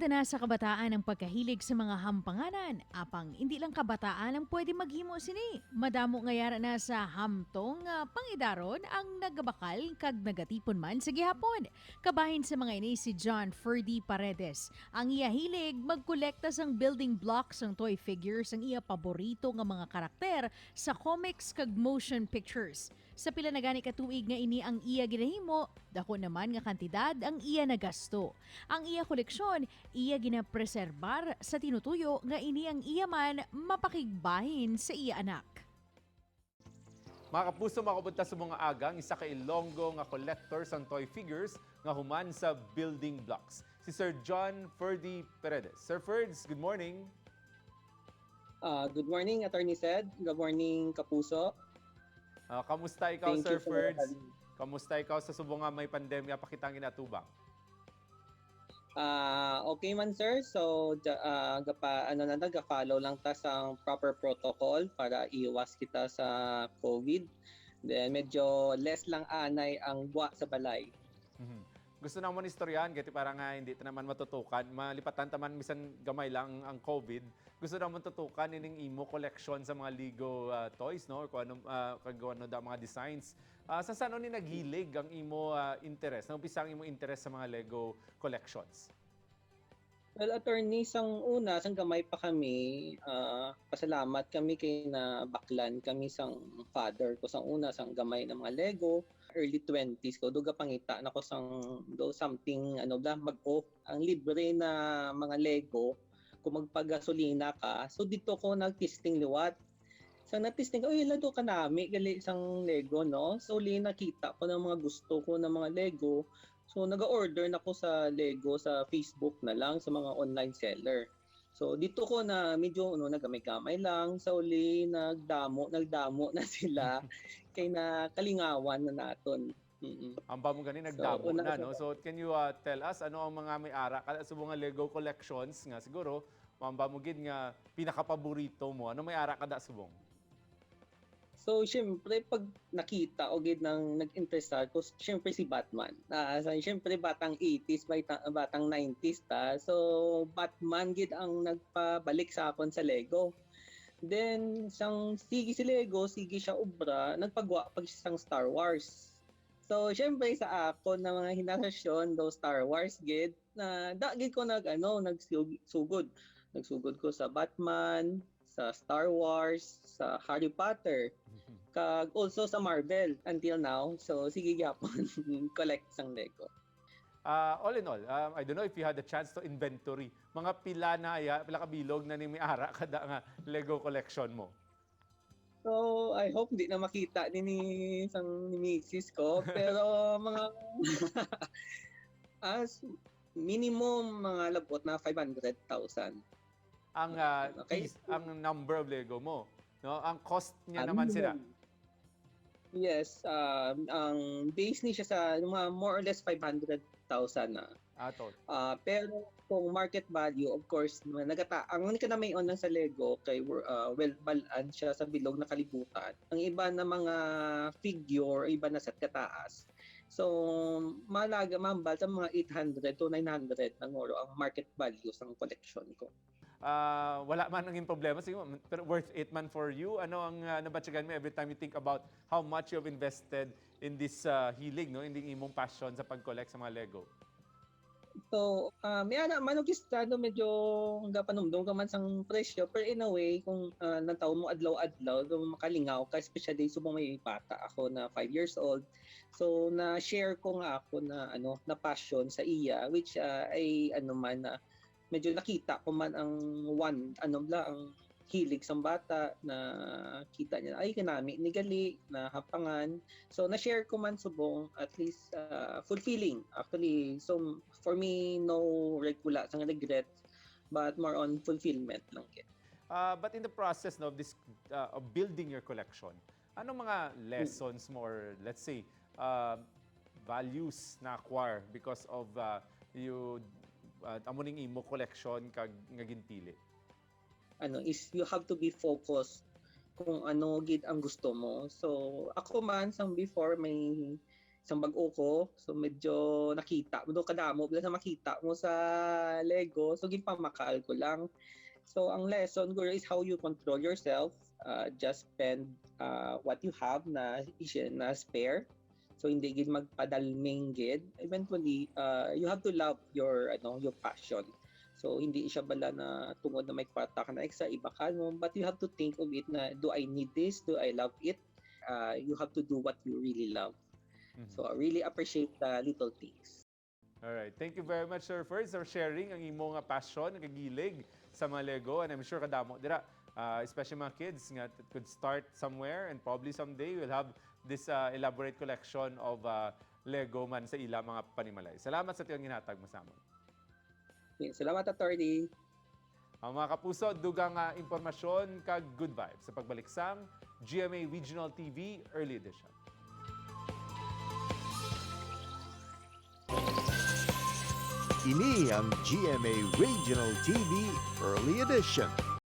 Naganda na sa kabataan ang pagkahilig sa mga hampanganan. Apang hindi lang kabataan ang pwede maghimo sini. Madamo nga yara na sa hamtong pangidaron ang nagabakal kag nagatipon man sa gihapon. Kabahin sa mga ini si John Ferdy Paredes. Ang iya hilig magkolekta sang building blocks ang toy figures ang iya paborito nga mga karakter sa comics kag motion pictures. Sa pila na gani ka tuig nga ini ang iya ginahimo, dako naman nga kantidad ang iya nagasto. Ang iya koleksyon, iya ginapreserbar sa tinutuyo nga ini ang iya man mapakigbahin sa iya anak. Mga kapuso, makapunta sa mga agang isa ka Ilonggo nga collector sang toy figures nga human sa building blocks. Si Sir John Ferdy Paredes. Sir Ferds, good morning. Good morning, Attorney Sed. Good morning, Kapuso. Kamusta ikaw, Thank Sir you for Ferds? having me. Kamusta ikaw sa subong nga may pandemya pa kitang ginatubang? Okay man, sir. So, gapa, ano na, nag-follow lang ta sa proper protocol para iwas kita sa COVID. Then, medyo less lang anay ang buwa sa balay. Gusto na mo istoryahan kay para nga hindi ta naman matutukan, malipatan ta man bisan gamay lang ang COVID. Gusto na mo tutukan ining imo collection sa mga Lego toys, no, or kung ano kag ano da mga designs. Sa sano ni naghilig ang imo interest? Nagumpisa ang imo interest sa mga Lego collections? Well, Attorney, sang una, sang gamay pa kami, pasalamat kami kay na baklan kami sang father ko sang una, sang gamay ng mga Lego. Early 20s ko, duga pangita na ko sang do something, ano ba, mag-off. Ang libre na mga Lego, kung magpagasolina ka, so dito ko nag-testing liwat. Sa na-testing ko, uy, lado ka nami, gali isang Lego, no? So, uli nakita ko ng mga gusto ko ng mga Lego. So nag-order na ko sa Lego sa Facebook na lang sa mga online seller. So dito ko na medyo ano nagamay-gamay lang sa uli nagdamo nagdamo na sila kay na kalingawan na naton. Ang mo gani nagdamo So, una na, no? So can you tell us ano ang mga may ara ka sa mga Lego collections nga siguro mamba mo gid nga pinakapaborito mo? Ano may ara kada subong? So syempre pag nakita o gid nang nag-interest ako, syempre si Batman. So, syempre batang 80s, batang 90s ta. So Batman gid ang nagpabalik sa akon sa Lego. Then sang sige si Lego, sige siya obra, nagpagwa pag sang Star Wars. So syempre sa ako na mga henerasyon do Star Wars gid na da gid ko nag ano nagsugod. Nagsugod ko sa Batman, sa Star Wars, sa Harry Potter, kag also sa Marvel until now. So sige gyapon collect sang Lego. All in all, I don't know if you had the chance to inventory. Mga pila na ya, pila ka bilog na ni may ara kada nga Lego collection mo? So I hope hindi na makita ni sang ni misis ko, pero mga as minimum mga labot na 500,000. Ang piece, ang number of Lego mo, no? Ang cost niya naman sila? Yes, ang base ni siya sa mga more or less 500,000 na. Ato. Pero kung market value, of course, nagata ang ka na may on lang sa Lego kay well balaan siya sa bilog na kalibutan. Ang iba na mga figure, iba na set kataas. So malaga mambal sa mga 800 to 900 ang oro ang market value sa collection ko. Wala man nanging problema siguro, pero worth it man for you. Ano ang nabatyagan mo every time you think about how much you've invested in this hilig, no? In the imong passion sa pag-collect sa mga Lego? So, may ana man og istado medyo gapanumdum ka man sang presyo, pero in a way kung nataw mo adlaw-adlaw do makalingaw ka, especially subong may bata ako na 5 years old. So na share ko nga ako na ano na passion sa iya, which ay ano man na medyo nakita ko man ang one ano bla ang hilig sa bata na kita niya ay kanami ni gali na hapangan. So na-share ko man subong, at least fulfilling actually. So for me, no wala sang regret but more on fulfillment lang gid. But in the process, no, of this of building your collection, anong mga lessons mo or let's say values na acquire because of you amo ning imo collection kag nga ginpili? Ano is you have to be focused kung ano gid ang gusto mo. So ako man sang before may Sang bag-o ko, so medyo nakita mo, daw kadamo, bala sa makita mo sa Lego, so ginpamakal ko lang. So ang lesson ko is how you control yourself, just spend what you have na na spare. So hindi gid magpadalming gid. Eventually, you have to love your ano, your passion. So hindi siya bala na tungod na may kwarta ka na extra, ibakal mo, but you have to think of it na, do I need this? Do I love it? You have to do what you really love. So I really appreciate the little things. All right. Thank you very much, Sir Ferds, for sharing ang imo nga passion, ang kagilig sa mga Lego. And I'm sure kadamo dira, especially mga kids nga could start somewhere and probably someday we'll have this elaborate collection of Lego man sa ila mga panimalay. Salamat sa tiyong ginhatag mo sa amon. Okay, salamat, attorney. Ang mga kapuso, dugang impormasyon kag good vibes sa pagbalik sang GMA Regional TV Early Edition. Ini ang GMA Regional TV Early Edition.